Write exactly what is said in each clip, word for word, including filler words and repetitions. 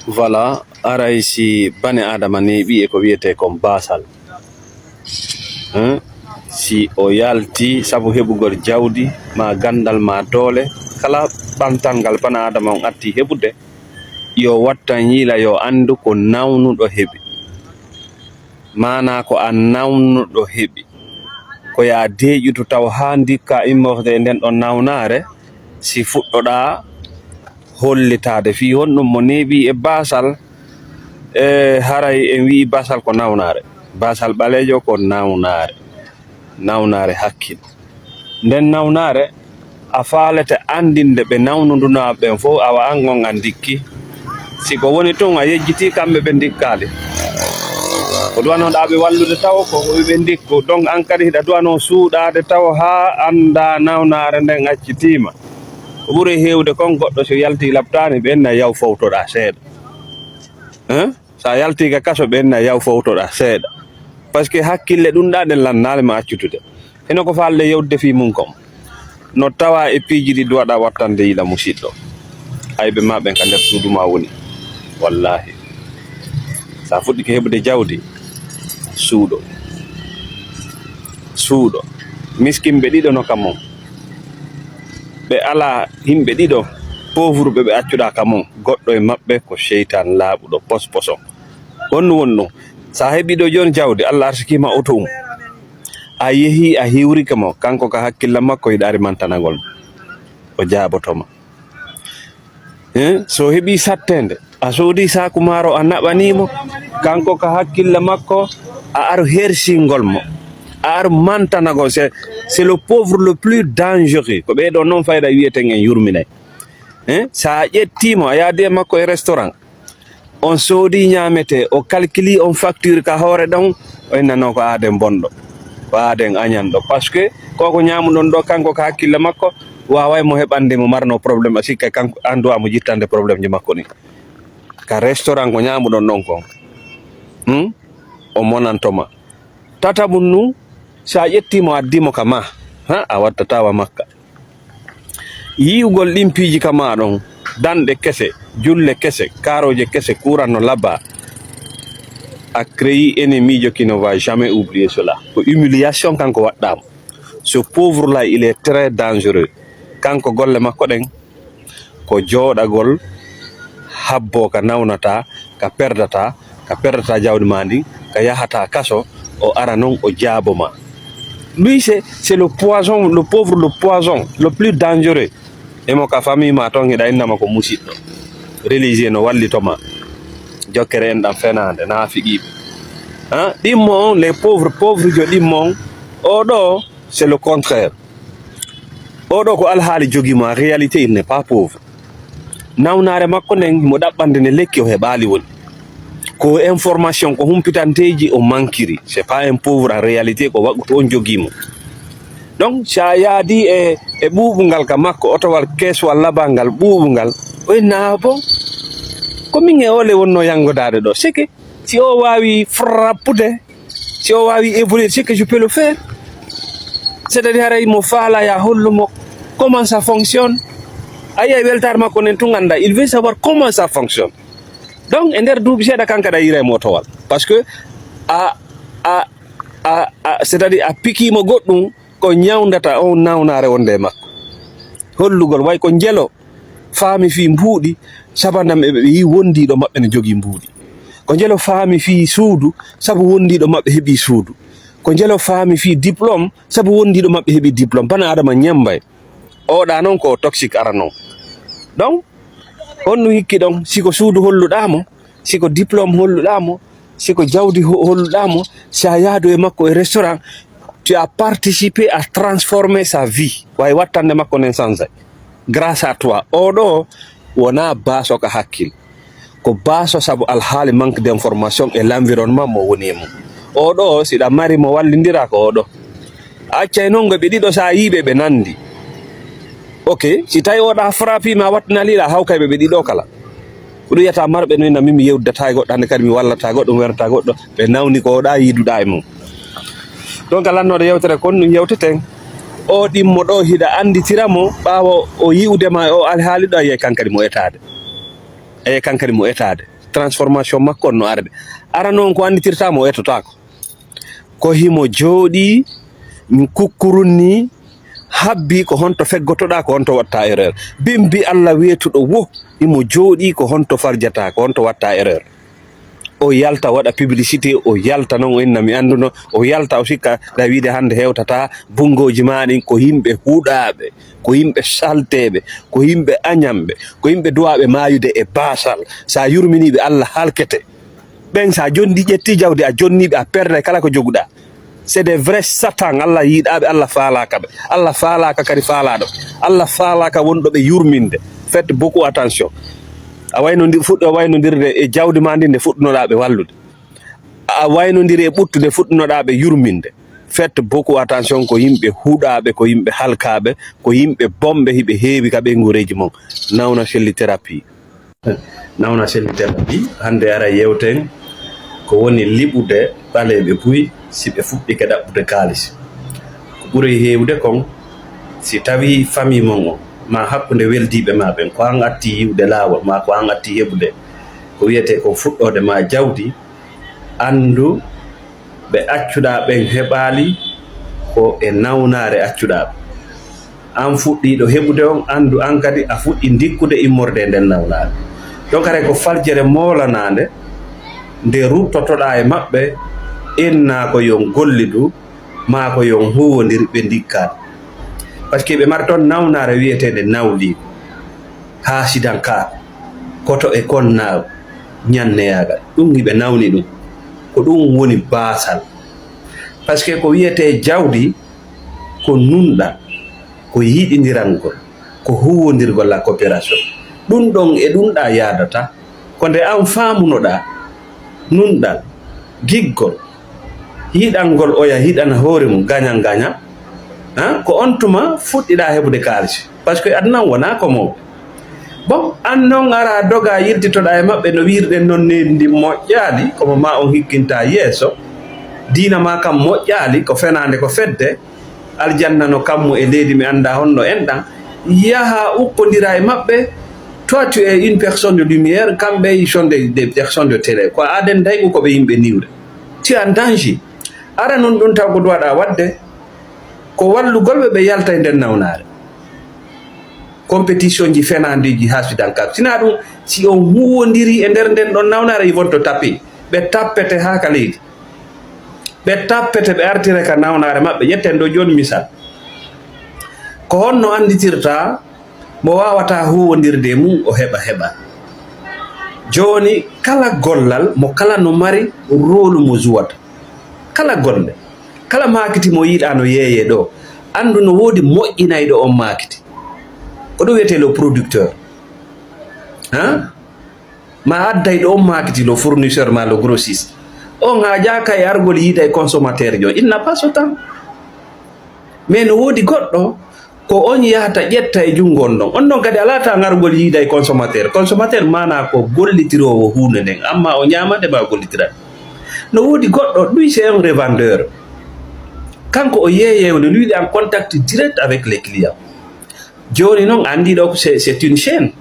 Voilà, aray si bane Adama neeɓi e ko wiyetee kon baasal. Hein? Si o yalti sabu heɓugol jawdi, ma ganndal, ma doole, kala ɓantal ngal bane Adama on atti heɓude, yo wattan yiila, yo anndu ko nawnuɗo heɓi. Maanaa ko a nawnuɗo heɓi. Ko yaa deeƴutu taw haa ndikkaa immorde e nden ɗon nawnaare, si fuɗɗoɗaa hollitaade fii honɗum mo neeɓi e baasal, e haray en wi'i baasal ko nawnaare. Baasal ɓaleejo ko nawnaare. Nawnaare hakkil. Nden nawnaare, a faalete anndinde ɓe nawnundunaaɓe ɓen fof, awa an on a ndikki. Si ko woni tun, a yejjitii kamɓe ɓe ndikkaali. Ko duwanoɗaa ɓe wallude taw ko ɓe ndikku. Donc, an kadi hiɗa duwanoo suuɗaade taw haa anndaa nawnaare nden accitiima. Ko ɓuri heewde kon, goɗɗo so yaltii laɓtaani, ɓe enna yaw fowtoɗaa seeɗa. Hein? So a yaltii ka kaso, ɓe enna yaw fowtoɗaa seeɗa. Parce que hakkille ɗun ɗaa ɗen lannaali ma accutude. Hino ko faalɗe yewtude fii mun kon. No tawaa e piiji ɗi duwaɗaa wattande yiila musiɗɗo. Ayɓe maa ɓen ka nder suudu maa woni. Wallaahi. So a fuɗɗike heɓude jawdi, suuɗo. Suuɗo. Miskinɓe ɗiɗo no ka mon. Ɓe alaa, yimɓe ɗiɗo, pauvreɓe ɓe accuɗaa ka mon. Goɗɗo e maɓɓe ko seytaan laaɓuɗo, posposo. Honɗum woni ɗum? So a heɓii ɗo jooni jawdi, Allah arsikii ma oto um. A yehii, a hiwrike mo, kanko ka hakkille makko hiɗa ari mantanagol mo. O jaaboto ma. Hein? So heɓii satteende, a soodii saaku maaro, a naɓanii mo, kanko ka hakkille makko, a aru hersingol mo. A aru mantanagol. C'est, c'est le pauvre le plus dangereux. Ko ɓee ɗoo non fayda wiyeten en yurminay. Hein? So a ƴettii mo, a yaadi e makko e restaurant, on soodii ñaametee, o calculii on facture ka hoore ɗon, o innanoo ko aaden bonɗo, ko aaden añanɗo. Parce que ko ko ñaamuɗon ɗo, kanko ka hakkille makko, waaway mo heɓande mo marnoo problème, a sikka kanko an duwaa mo jittande problème ji makko ɗin. Ka restaurant ko ñaamuɗon ɗon kon, hmm? O monanto ma. Tataɓun nun, si a ƴettii mo, addii mo ka maa, ha, a wattataa wa makka. Yi'ugol ɗin piiji ka maa ɗon, danɗe kese, julle kese, kaarooje kese, kuuran no labaa, a créé ennemi jo qui ne va jamais oublier cela. Ko humiliation kanko waɗɗaa mo. Ce pauvre là, il est très dangereux. Kanko golle makko ɗen, ko jooɗagol habboo ka nawnataa, ka perdataa, ka perdataa jawdi maa ndin, ka yahataa kaso, o ara non o jaabo ma. Lui, c'est, c'est le poison, le pauvre, le poison le plus dangereux. Emo ka famille ma ton, hiɗa innama ko musiɗɗo. Religieux no wallito ma. Jokkere en ɗan fenaande, naafiqiiɓe. Hein? Ɗimmo on, les pauvres, pauvre jo ɗimmo on. O ɗo, c'est le contraire. Oɗo ko alhaali jogii mo, en réalité, il n'est pas pauvre. Nawnaare makko nden, mo ɗaɓɓande nde lekki o heɓaali woni. Ko information, ko humpitanteeji o mankiri. C'est pas un pauvre en réalité, ko waɗɗu on jogii mo. Donc, si a yaadi e, e ɓuuɓungal ka makko, otowal keeswal labal ngal ɓuuɓungal, o inna, "Ah bon? Ko min e ole wonno yangodaade ɗo." C'est que si o waawi frappude, si o waawi évoluer, c'est que je peux le faire. C'est-à-dire, haray mo faala ya hollumo comment ça fonctionne. A yi'ay weltaare makko nden tun annda, il veut savoir comment ça fonctionne. Donc, e nder duuɓi seeɗa kanka ɗa yi'ira e motowal. Parce que a, a, a, a, c'est-à-dire a pikiimo goɗɗum ko ñawndata on nawnaare wonde e makko. Hollugol way ko njelo faami fii mbuuɗi, sabandam eɓe ɓe yi'i wondiiɗo maɓɓe ne jogii mbuuɗi. Ko njelo faami fii suudu, sabu wondiiɗo maɓɓe heɓii suudu. Ko njelo faami fii diplôme, sabu wondiiɗo maɓɓe heɓii diplôme. Bana Adama ñambay. Oɗa non ko toxique ara non. Donc, honno hikki ɗon, si ko suudu holluɗaa mo, si ko diplôme holluɗaa mo, si ko jawdi ho-, holluɗaa mo, si a yaadu e makko e restaurant, tu as participé à transformer sa vie. Way wattande makko nden sansa. Grâce à toi. Oɗo wona baaso ka hakkil. Ko baaso sabu alhaali manque d'information e l'environnement mo woni e mum. Oɗo, si ɗa mari mo wallindira ko oɗo. A accay non ɓe ɗiɗo sa yiiɓe ɓe nandi. Ok, si tawi oɗa frappi ma wattinaliɗa hawkay ɓe ɓe ɗiɗo kala. Ko ɗum wiyata marɓe no ina min mi yewdata e goɗɗo, hannde kadi mi wallata goɗɗo, mi werata goɗɗo. Ɓe nawni ko oɗa yiiduɗa e mum. Donc, lannoɗo yewtere kon no yewteten. O ɗimmo ɗo hiɗa anditira mo ɓaawo o yi'ude ma e o alhaali ɗo, a yiyay kankadi mo etaade. E kankadi mo etaade. Transformation makko on no arde. Ara noon ko annditirtaa mo etotaako. Ko himo jooɗii kukkurun nii, habbii ko honto feggotoɗaa, ko honto waɗtaa erreur. Bimbi Alla weetuɗo wo, himo jooɗii ko honto farjataa, ko honto waɗtaa erreur. O yalta waɗa publicité, o yalta noon o inna mi annduno, o yalta o sikka da wiide hannde hewtataa, bunngooji maa ɗin ko yimɓe huɗaaɓe, ko yimɓe salteeɓe, ko yimɓe añamɓe, ko yimɓe duwaaɓe maayude e baasal. Sa yurminiiɓe Alla halkete. Ɓen sa jonndi ƴetti jawdi a jonniiɓe a perde kala ko joguɗaa. C'est des vrais satan, Alla yiɗaaɓe, Alla faalaaka ɓe. Alla faalaaka kadi faalaaɗo. Alla faalaaka wonɗo ɓe yurminde. Faites beaucoup attention. A waynondi-, fuɗɗo waynondirde e jawdi maa ndin nde fuɗɗunoɗaa ɓe wallude. A waynondiri e ɓuttu nde fuɗɗunoɗaa ɓe yurminde. Faites beaucoup attention, ko yimɓe huɗaaɓe, ko yimɓe halkaaɓe, ko yimɓe bomɓe hiɓe heewi ka ɓeynguureeji mon. Nawna selli thérapie. Nawna selli thérapie. Hannde ara yewten ko woni liɓude ɓaleeɓe buy si ɓe fuɗɗike ɗaɓɓude kaalis. Ko ɓuri heewde kon, si tawii famii mon on, maa hakkunde weldiiɓe maa ɓen, ko an atti yiwde laawol, maa ko an atti heɓude ko wiyetee ko fuɗɗoode maa jawdi, anndu ɓe accuɗaa ɓen heɓaali ko e nawnaare accuɗaa ɓe. An fuɗɗiiɗo heɓude on, anndu an kadi a fuɗɗi ndikkude immorde e nden nawnaare. Donc haray ko faljere moolanaande nde ruttotoɗaa e maɓɓe, innaa ko yo on gollidu, maa ko yo on huuwondir ɓe ndikkaade. Par ce que ɓe mari toon nawnaare wiyeteende nawliigu, haasidankaaku, koto e konnaagu, ñanneyaagal. Ɗum hiɓe nawni ɗum. Ko ɗum woni baasal. Par ce que ko wiyetee jawdi ko nunɗal, ko yiɗindirangol, ko huuwondirgol, la coopération. Ɗum ɗon e ɗum ɗaa yaadata. Ko nde an faamunoɗaa nunɗal, giggol, yiɗangol oya yiɗana hoore mum, gaña gaña, han, ko on tuma fuɗɗiɗaa heɓude kaalisi. Par ce que aduna on wonaa ko mawɓe. Bon, an non ara doga yiltitoɗaa e maɓɓe no wiirɗen non, neendi moƴƴaali, komo maa on hikkinta yeeso, diina maa kam moƴƴaali, ko fenaande, ko fedde, aljanna no kammu e leydi, mi anndaa honno enɗan, yaha ukkondira e maɓɓe. Toi, tu es une personne de lumière, kamɓe, ils sont des, des personnes de terreur. Ko aden daygu ko ɓe yimɓe niwre. Tu es en danger. Ara non ɗum taw ko duwaɗaa waɗde, ko wallugol ɓe, ɓe yalta e nden nawnaare. Compétition ji fenaandeeji haasidankaaku. Sinaa ɗum, si on huuwondirii e nder nden ɗon nawnaare, ils vont te taper. Ɓe tappete haa ka leydi. Ɓe tappete, ɓe artire ka nawnaare maɓɓe. Ƴetten ɗo jooni misal. Ko honno annditirta mo waawataa huuwondirde e mum, o heɓa, heɓa. Jooni, kala gollal, mo kala no mari rôle mo jouwata. Kala golle, kala maakiti mo yiɗaa no yeeyee ɗo, anndu no woodi moƴƴinayɗo on maakiti. Ko ɗum wiyetee le producteur. Hein? Ma adday ɗo on maakiti, le fournisseur ma le grossiste. On haajaaka e argol yiida e consommateur jo. Il n'a pas ce temps. Mais no woodi goɗɗo ko on yahata ƴetta e junngo on ɗon. On ɗon kadi alaa ta ngargol yiida e consommateur. Consommateur maanaa ko gollitiroowo huunde nden, amma o ñaamande ma o gollitirat. No woodi goɗɗo, lui c'est un revendeur. Kanko o yeeyeewo, lui il est en contact direct avec les clients. Jooni non, anndi ɗo ko c'est, c'est une chaîne.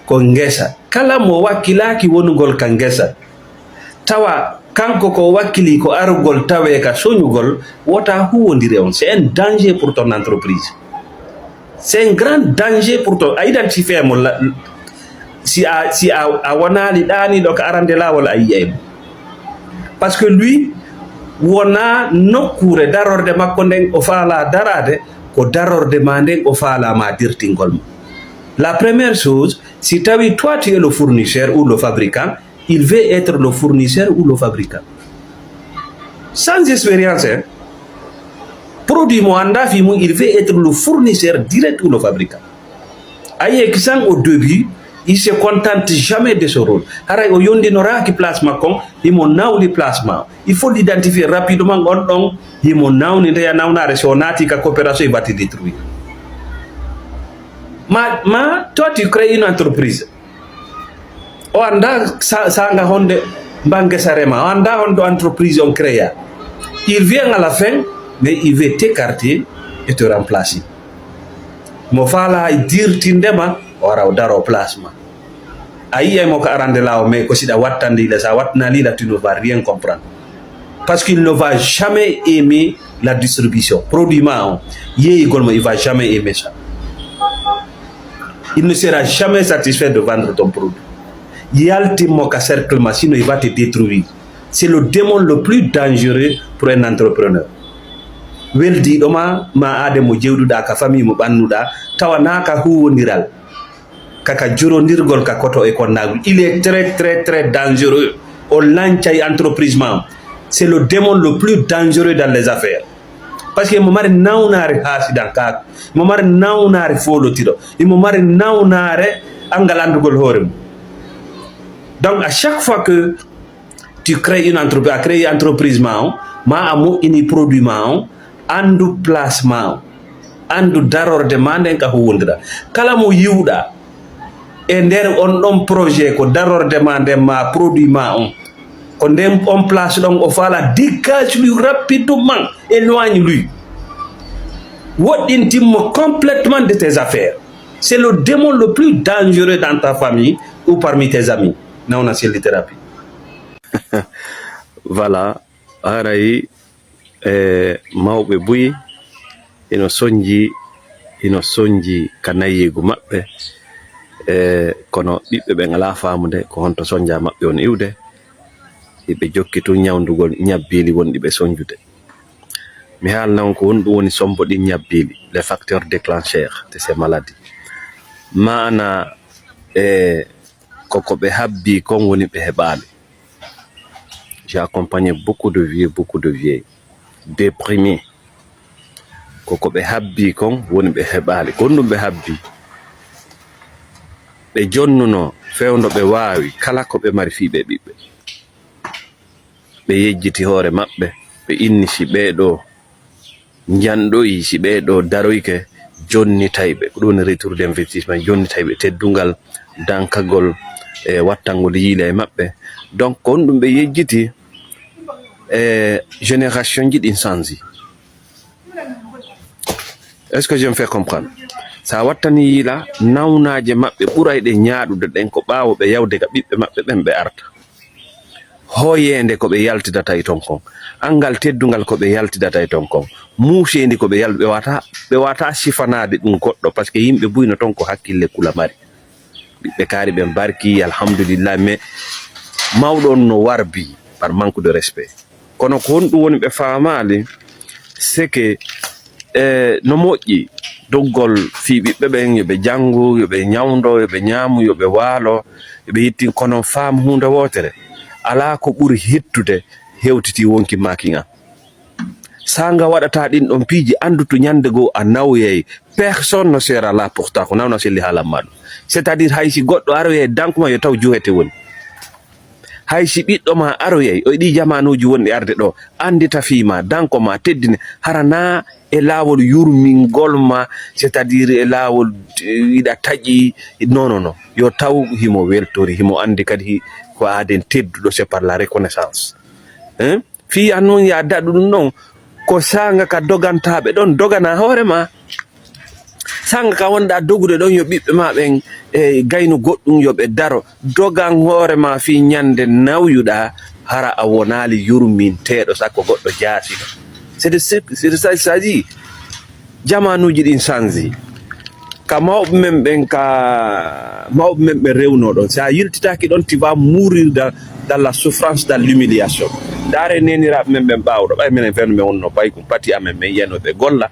Ko ngesa. Kala mo wakkilaaki wonugol ka ngesa, tawa kanko ko wakkili ko arugol tawee ka soñugol, wota huwondire on. C'est un danger pour ton entreprise. C'est un grand danger pour ton, a identifié mo la, si a, si a, a wonaali ɗaaniiɗo ka arande laawol a yiyay mo. Parce que lui, wona nokkuure darorde makko nden o faalaa daraade, ko darorde ma nden o faalaa ma dirtingol mo. La première chose, si tawi toi tu es le fournisseur ou le fabricant, il veut être le fournisseur ou le fabricant. Sans expérience, hein. Produit mo anndaa fii mum, il veut être le fournisseur direct ou le fabricant. A yi'e kisan au début, il se contente jamais de ce rôle. Haray o yondinoraaki place makko on, himo nawni place ma. Il faut l'identifier rapidement, on ɗon himo nawni, ndeya nawnaare, si o naati ka coopération, il va te détruire. Ma, ma, toi, tu crées une entreprise. O anndaa sa-, saanga honde mba ngesa rema. O anndaa honde entreprise on créa. Il vient à la fin, mais il veut t'écarter et te remplacer. Mo faalaa dirtinde ma, o ara o daro place ma. A yi'ay mo ko arande laawol, mais ko si ɗa wattandi la, sa wattanaali la, tu ne vas rien comprendre. Parce qu'il ne va jamais aimer la distribution. Produit ma on, yeeyigol mo, il va jamais aimer ça. Il ne sera jamais satisfait de vendre ton produit. Yaltin mo ka cercle ma, sinon il va te détruire. C'est le démon le plus dangereux pour un entrepreneur. Weldiiɗo ma, ma aade mo jewɗuɗa ka famille mo ɓannuɗa, tawa na ka huwondiral, ka, ka jurondirgol ka koto e konnagol. Il est très, très, très dangereux. O lancay entreprise ma. C'est le démon le plus dangereux dans les affaires. Parce que mo mari nawnaare haasidankaaku, mo mari nawnaare foolotiro, mo mari nawnaare angal anndugol hoore mum. Donc, à chaque fois que tu crées une entreprise, a créé entreprise ma on, ma a moƴƴini produit ma on, anndu place ma on, anndu darorde ma nden ka huwondira. Kala mo yiwɗa e nder on ɗon projet, ko darorde ma nden ma produit ma on, ko nden on place ɗon o faala, dégage lui rapidement, éloigne lui. Woɗɗintin mo complètement de tes affaires. C'est le démon le plus dangereux dans ta famille ou parmi tes amis. Nawna selli thérapie. Voilà, haray e mawɓe buy ino sonji ino sonji ka nayeegu maɓɓe. E kono ɓiɓɓe ɓen alaa faamude ko honto sonja maɓɓe on iwde. Hiɓe jokki tun ñawndugol ñabbiili wonɗi ɓe sonjude. Mi haalna on ko honɗum woni sombo ɗin ñabbiili, les facteurs déclencheurs de ces maladies. Maana e ko ko ɓe habbii kon woni ɓe heɓaali. J'ai accompagné beaucoup de vieux, beaucoup de vieilles déprimés. Ko ko ɓe habbii kon woni ɓe heɓaali. Ko honɗum ɓe habbii? Ɓe jonnuno fewndo ɓe waawi kala ko ɓe mari fii ɓe ɓiɓɓe. Ɓe yejjiti hoore maɓɓe, ɓe inni si ɓee ɗoo njanɗoyi, si ɓee ɗoo daroyke, jonnitay ɓe. Ko ɗum woni retour d'investissement, jonnitay ɓe teddungal, dankagol e wattangol yiila e maɓɓe. Donc, ko honɗum ɓe yejjiti? E génération ji ɗin sanji. Est-ce que je me fais comprendre? Sa wattani yiila, nawnaaje maɓɓe ɓurayɗe ñaaɗude ɗen ko ɓaawo ɓe yawde ka ɓiɓɓe maɓɓe ɓen ɓe arta. Hoyeende ko ɓe yaltidata e ton kon. Anngal teddungal ko ɓe yaltidata e ton kon. Muuseendi ko ɓe yal-, ɓe wata, ɓe wata sifanaade ɗum goɗɗo, parce que yimɓe buy no ton ko hakkille kula mari. Ɓiɓɓe kaari ɓen barki, alhamdulillah, mais mawɗo on no warbi par manque de respect. Kono ko honɗum woni ɓe faamaali? C'est que, e, no moƴƴi doggol fii ɓiɓɓe ɓen, yo ɓe janngu, yo ɓe ñawndo, yo ɓe ñaamu, yo ɓe waalo, yo ɓe yettin, kono faam huunde wootere. Alaa ko ɓuri hittude hewtiti wonki maaki ngan. Saanga waɗata ɗin ɗon piiji, anndu to ñande goo a nawyay. Personne ne sera là pour toi. Ko nawna selli haalan ma ɗum. C'est-à-dire hay si goɗɗo aroyay dankuma yo taw juhete woni. Hay si ɓiɗɗo ma aroyay, o yiɗi jamaanuuji wonɗi arde ɗoo, anndita fii ma, danko ma, teddine, hara na e laawol yurmingol ma, c'est-à-dire e laawol, eh, yiɗa taƴi, non, non, non. Yo taw himo weltori, himo anndi kadi hi-, ko aaden tedduɗo, c'est par la reconnaissance. Hein? Fii an non ya daɗu ɗum ɗon, ko saanga ka dogantaaɓe ɗon, dogana hoore ma. Saanga ka wonɗa dogude ɗon yo ɓiɓɓe ma ɓen e gaynu goɗɗum yo ɓe daro. Dogan hoore ma fii ñande nawyuɗa, hara a wonaali yurminteeɗo sakko goɗɗo jaasiɗo. C'est de ce, c'est de ça il s'agit. Jamaanuuji ɗin sanji. Ka mawɓe men ɓen, ka mawɓe men ɓe rewnoo ɗon. Si a yiltitaaki ɗon, tu vas mourir dans, dans la souffrance, dans l'humiliation. Ndaare neeniraaɓe men ɓen ɓaawɗo, ɓay menen fenno men wonno paykum, pati amen men yiyano ɓe golla.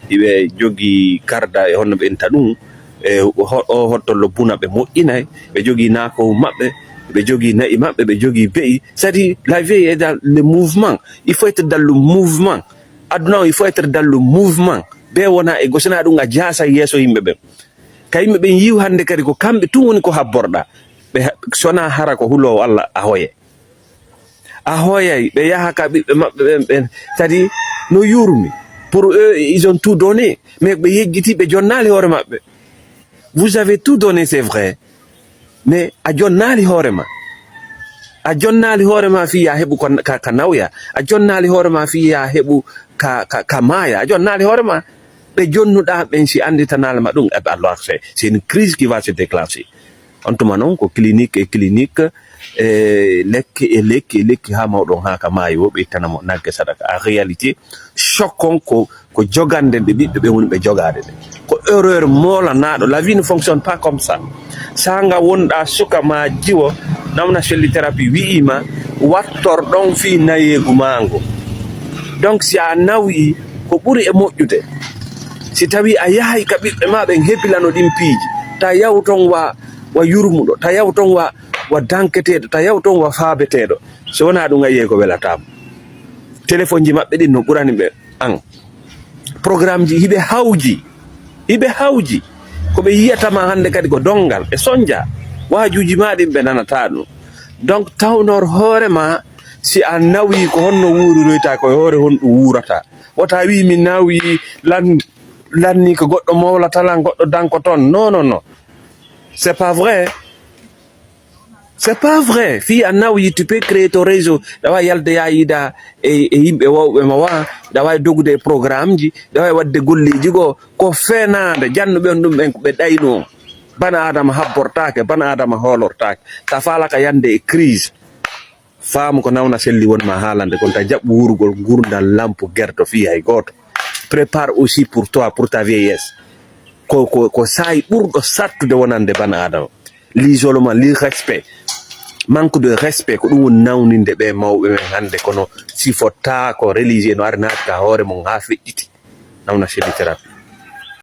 Iɓe jogii karda e honno ɓe inta ɗum. E ho-, o hottollo buna ɓe moƴƴinay. Ɓe jogii naakowu maɓɓe, ɓe jogii na'i maɓɓe, ɓe jogii be'i. C'est-à-dire, la vie est dans le mouvement. Il faut être dans le mouvement. Aduna o, il faut être dans le mouvement. Be wona e gosina ɗum a jaasa yeeso yimɓe ɓen. Ka yimɓe ɓen yiw hannde kadi ko kamɓe tun woni ko habborɗa. Ɓe ha-, sona hara ko huloowo Allah a hoye. A hoyay, ɓe yaha ka ɓiɓɓe maɓɓe ɓen, ɓen. Kadi no yurmi. Pour eux, ils ont tout donné. Mais ɓe yejjiti, ɓe jonnaali hoore maɓɓe. Vous avez tout donné, c'est vrai. Mais a jonnaali hoore ma. A jonnaali hoore ma fii ya heɓu ko, ka, ka nawya. A jonnaali hoore ma fii ya heɓu ka, ka, ka maaya. A jonnaali hoore ma. Ɓe jonnuɗaa ɓen si annditanaali ma ɗum, eh, alors c'est, c'est une crise qui va se déclencher. On tuma noon ko clinique e clinique, e lekki e lekki e lekki, haa mawɗo on, haa ka maayi, wo ɓe ittana mo nagge sadaka. En réalité, choc on ko, ko jogande nde ɓiɓɓe ɓe woni ɓe jogaade nde. Ko erreur moolanaaɗo. La vie ne fonctionne pas comme ça. Saanga wonɗa suka ma jiwo, namna selli thérapie wi'ima, wattor ɗon fii nayeegu ma ngu. Donc, si a nawi, ko ɓuri e moƴƴude, si tawi a yahay ka ɓiɓɓe ma ɓen, hepilano ɗin piiji. Ta yaw ton wa, wa yurmuɗo, ta yaw ton wa, wa danketeeɗo, ta yaw ton wa faabeteeɗo. So wonaa ɗum, a yi'ay ko welataama. Telefonji maɓɓe ɗin no ɓurani ɓe an. Programmeji hiɓe hawji, hiɓe hawji. Ko ɓe yi'ata ma hannde kadi ko donngal, ɓe sonja. Waajuuji ma ɗin ɓe nanata ɗum. Donc, tawnor hoore ma, si a nawi, ko honno wuuriroyta, ko e hoore honɗum wuurata. Wota wi mi nawi, lan, lanni ko goɗɗo mowlata lan, goɗɗo danko ton. Non, non, non. C'est pas vrai. C'est pas vrai. Fii a nawyi, tu peux créer ton réseau. Ɗa waawi yalde yaa yiida e, e yimɓe wawɓe ma wa. Ɗa waawi dogude e programmeji. Ɗa waawi waɗde golleeji goo. Ko fenaande. Jannuɓe on ɗum ɓen ko ɓe ɗayno on. Bana Adama habbortaake, bana Adama hoolortaake. Ka faalaka yande e crise. Faamu ko nawna selli won ma haalande kon, ta jaɓ wuurugol ngurndan lampu gerto fii hay gooto. Prépare aussi pour toi, pour ta vieillesse. Ko, ko, ko saa'i ɓurɗo sattude wonande bana Adama. L'isolement, l'irrespect, manque de respect, ko ɗum woni nawninde ɓe mawɓe men hannde, kono sifotaako. Religieux no ari naati ka hoore mum haa feƴƴiti. Nawna selli thérapie.